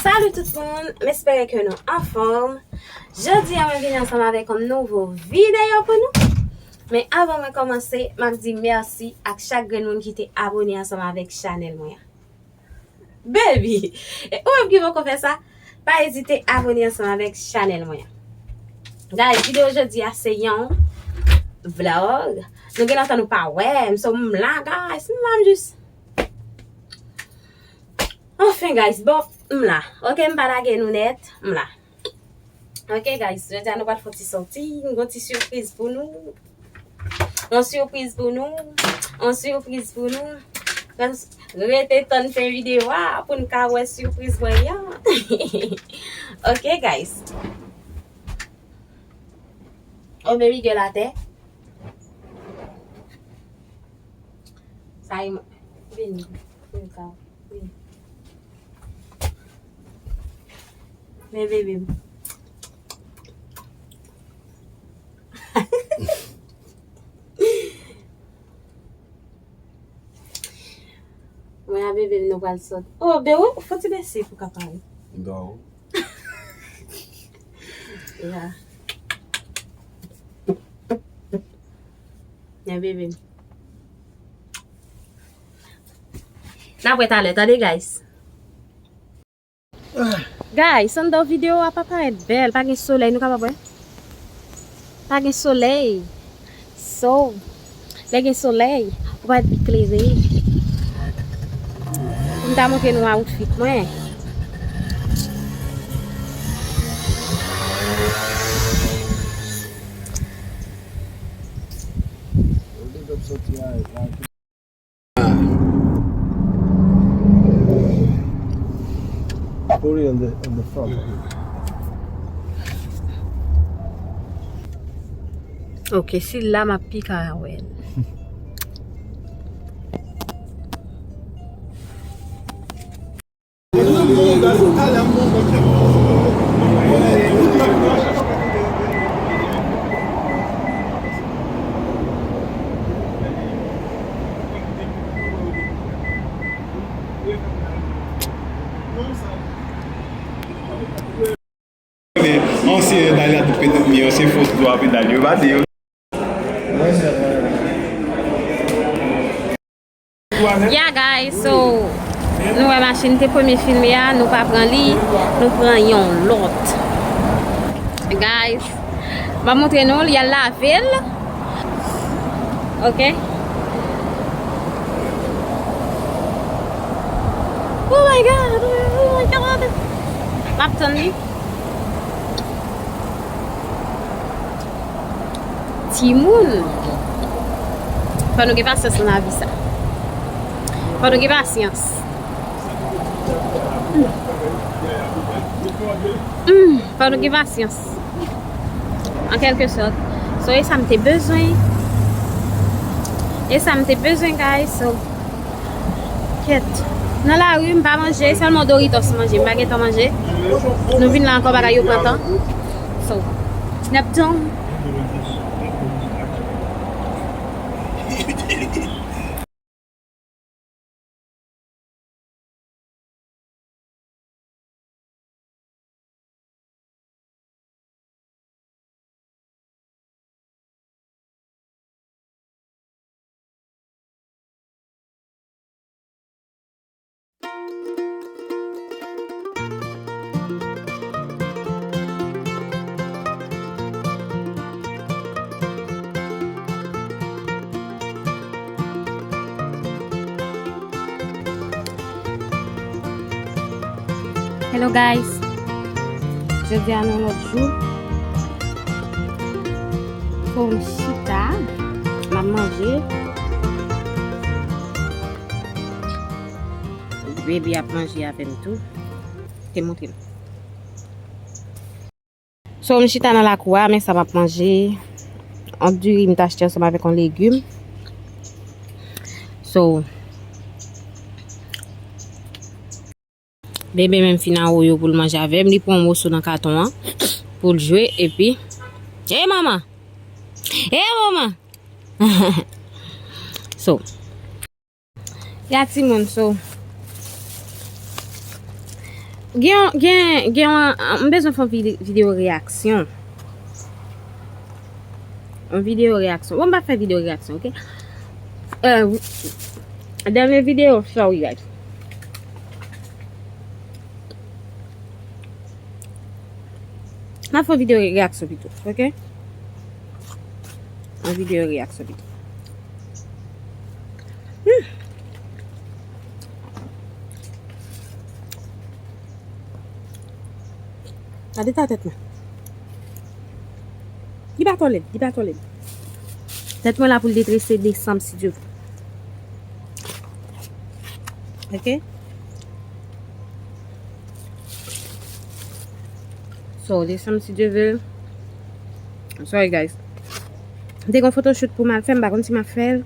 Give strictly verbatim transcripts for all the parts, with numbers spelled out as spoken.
Salut tout moun, m espere ke nou anfòm. Jodi a mwen vini ansanm avèk yon nouvo videyo pou nou. Men avan mwen kòmanse, m ap di mèsi ak chak grenn moun ki te abone ansanm avèk chanèl mwen an. Baby! E ou menm ki poko fè sa, pa ezite abone ansanm avèk chanèl mwen an. Guys, videyo jodi a se yon vlog. Nou gen lontan nou pa wè m, so m la, guys, m la, m jis. Anfen, guys, bon, m la. Ok, m pa lage nou nèt, m la. Ok, guys, jodi a nou pral fè yon ti sòti, m gon ti sipriz pou nou. Yon sipriz pou nou. Yon sipriz pou nou. Rete tann fen videyo a pou n ka wè sipriz mwen an. Ok, guys. Oh, baby girl atè. Sa e mwen. Vini. Vini, ka. Vini. Men bebe m. Mwen a bebe m, nou pral sòt. Oh, be ou, fò ti bese pou ka pale. Gaw. Ya. Men bebe m. N ap wè talè, tande, guys. Guys, anndan videyo a pa parèt bèl, pa gen solèy, nou kapab wè? Pa gen solèy. So, lè gen solèy, ou pa pi klere. M ta montre nou outfit mwen. Put it on the, on the front. Ok, sila m ap pi ka wè l. Ansyen bagay la tout pete mi, ansyen fos dlo a pedal yo, pa de yo. Yeah, guys, so, nou wè machin te premye filme a, nou pa pran li, nou pran yon lòt. Guys, m ap montre nou, li al lave l. Ok. Oh my God, oh my God. M ap tann li. Timoun. Fò nou gen pasyans nan lavi sa. Fò nou gen pasyans. Mm. Mm. Fò nou gen pasyans. An kèlke sòt. So, e sa m te bezwen. E sa m te bezwen, guys. So, kèt. Nan lari, m pa manje, sèlman Doritos manje. M pa gentan manje. Nou vin la ankò, bagay yo pran tan. So, n ap tann. Hello guys. Jodi a nou lòt jou. Fò m chita, m ap manje. Baby ap manje avè m tou. Te montre m. So, m chita nan lakou a, men sa m ap manje. Yon diri m t achte ansanm avèk yon legim. So, bebe menm fin a Oyo pou l manje avè m. Li pran yon moso nan katon an pou l jwe, epi, hey, manman! Hey, manman! So, ya timoun, so, Gen, gen, gen yon, m bezwen fè yon vide-, videyo reyaksyon. Yon videyo reyaksyon. Bon, m pa fè videyo reyaksyon, oke? Euh, dènye videyo, sorry, guys. M ap fè yon videyo reyaksyon pito, oke? Yon videyo reyaksyon pito. Hmm. Gade ta tèt mwen. Li pa twò lèd, li pa twò lèd. Tèt mwen la pou l detrese desanm, si Dye vle. Oke? So, desanm, si Dye vle. Sorry, guys. M te gen yon photoshoot pou m al fè, m pa konn si m ap fè l.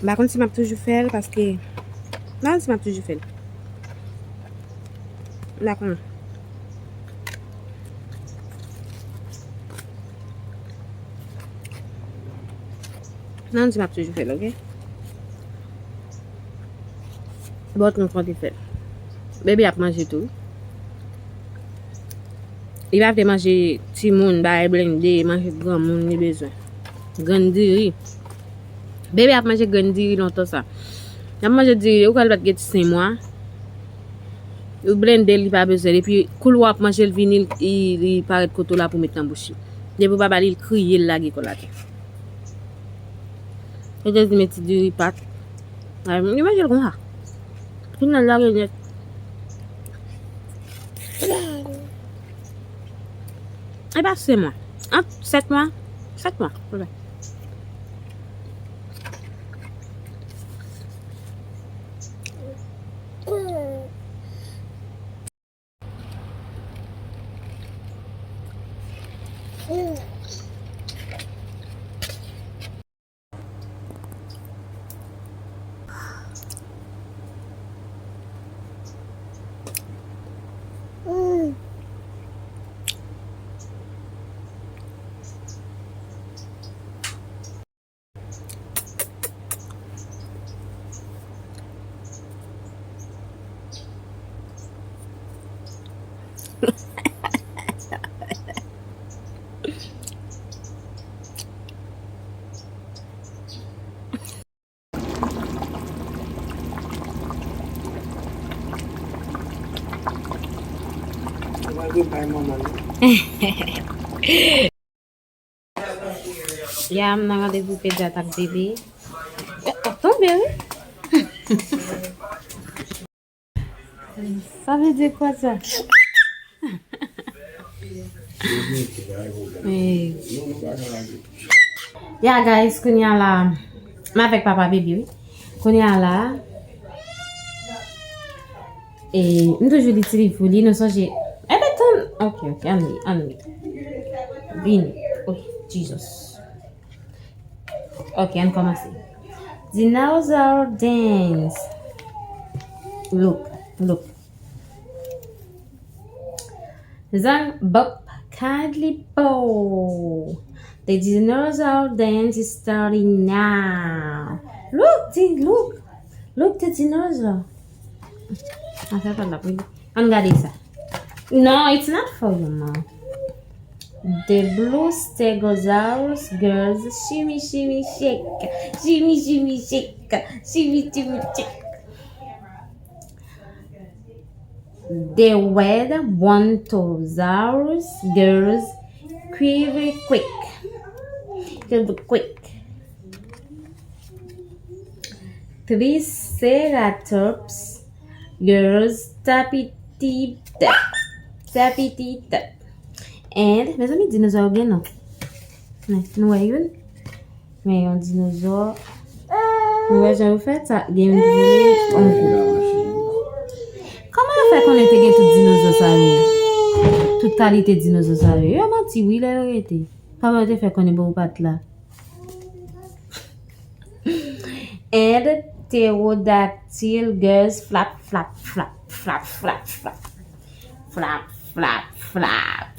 M pa konn si m ap toujou fè l, paske, m pa konn si m ap toujou fè l. M pa konn. Nan, di m ap toujou fè l, oke? But nou konte fè l. Baby ap manje tou. Li pa vle manje timoun, bagay blende, manje granmoun li bezwen. Grenn diri. Baby ap manje grenn diri lontan sa. L ap manje diri, ou kwè l pa t gen ti senk mwa? Ou blende l, li pa bezwen l. Epi, kou l wè w ap manje l vini, li, li parèt kote w la pou met nan bouch li. Depi w pa ba li, l kriye, l lage kò l atè. Yo te di mete diri pat. Ay, li manje l konsa. Kounye a l lage nèt. E pa senk mwa. Ant sèt mwa. Sèt mwa. Ya, m nan randevou pedyat ak bebe. Eh, w ap tonbe, wi. Sa vle di kwa sa? Eh. Ya, guys, kounye a la, m avèk papa bebe, wi. Kounye a la, E, m toujou li ti liv pou li, nou sonje. Enben, tann. Ok, ok, ann li, ann li. Vini. Oh, Jesus. Ok, ann kòmanse. Dinosaur dance. Look, look. Zang bop, kindly bow. The dinosaur dance is starting now. Look, the, look, look the dinosaur. Ann fè pa la pou li. Ann gade sa. No, it's not for you, mom. The blue stegosaurus girls, shimmy, shimmy, shake. Shimmy, shimmy, shake. Shimmy, shimmy, shake. The red brontosaurus girls quiver quick. Quiver quick. Triceratops girls tappity tap. Tappity tap. And, mezanmi, dinozò yo gen non. Men, nou wè youn. Men yon dinozò. Nou wè jan yo fè sa, gen youn ki vole, on kou. Kòman yo fè konnen te gen tout dinozò sa yo? Tout kalite dinozò sa yo. Yo manti wi lè yo rete. Kòman yo te fè konnen bon ou pa t la? And pterodactyl girls flap, flap, flap, flap, flap, flap. Flap, flap, flap.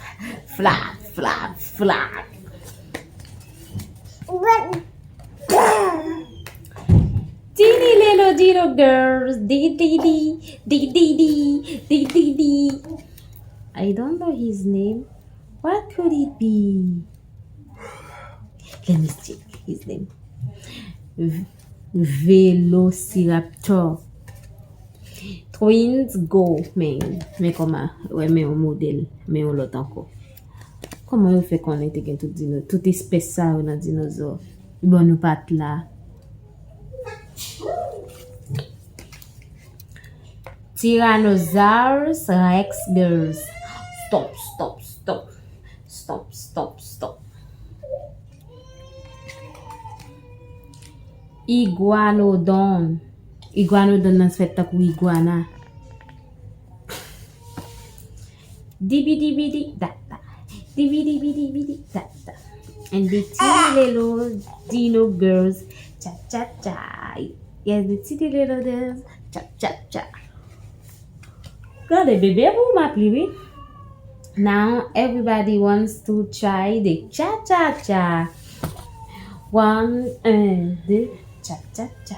Flap, flap, flap. Teeny little dino girls, dee dee dee, dee dee dee, dee dee dee. I don't know his name. What could it be? Let me check his name. V- Velociraptor. Twins go. Men, men kòman, wè, men yon modèl, men yon lòt ankò. Kòman yo fè konnen te gen tout dino, tout espès sa yo nan dinozò? Bon, nou pa t la. Tyrannosaurus Rex girls. Stop, stop, stop. Stop, stop, stop. Iguanodon. Iguanodon nan fèt tankou iguana. Dibi dibi di da da. Dibi dibi dibi di da da. And the three little dino girls. Cha cha cha. Yes, the three little girls. Cha cha cha. Gade bebe pou m ap li wi. Now everybody wants to try the cha cha cha. One, un, deux, cha cha cha.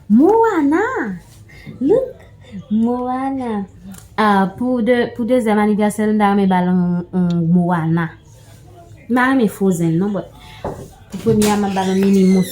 Moana. Look, Moana. Ah, pou de, pou dezyèm anivèsè l, m ta renmen ba l yon, yon Moana. M pa renmen Frozen non, but pou premye a, m ap ba l yon Mini Mous.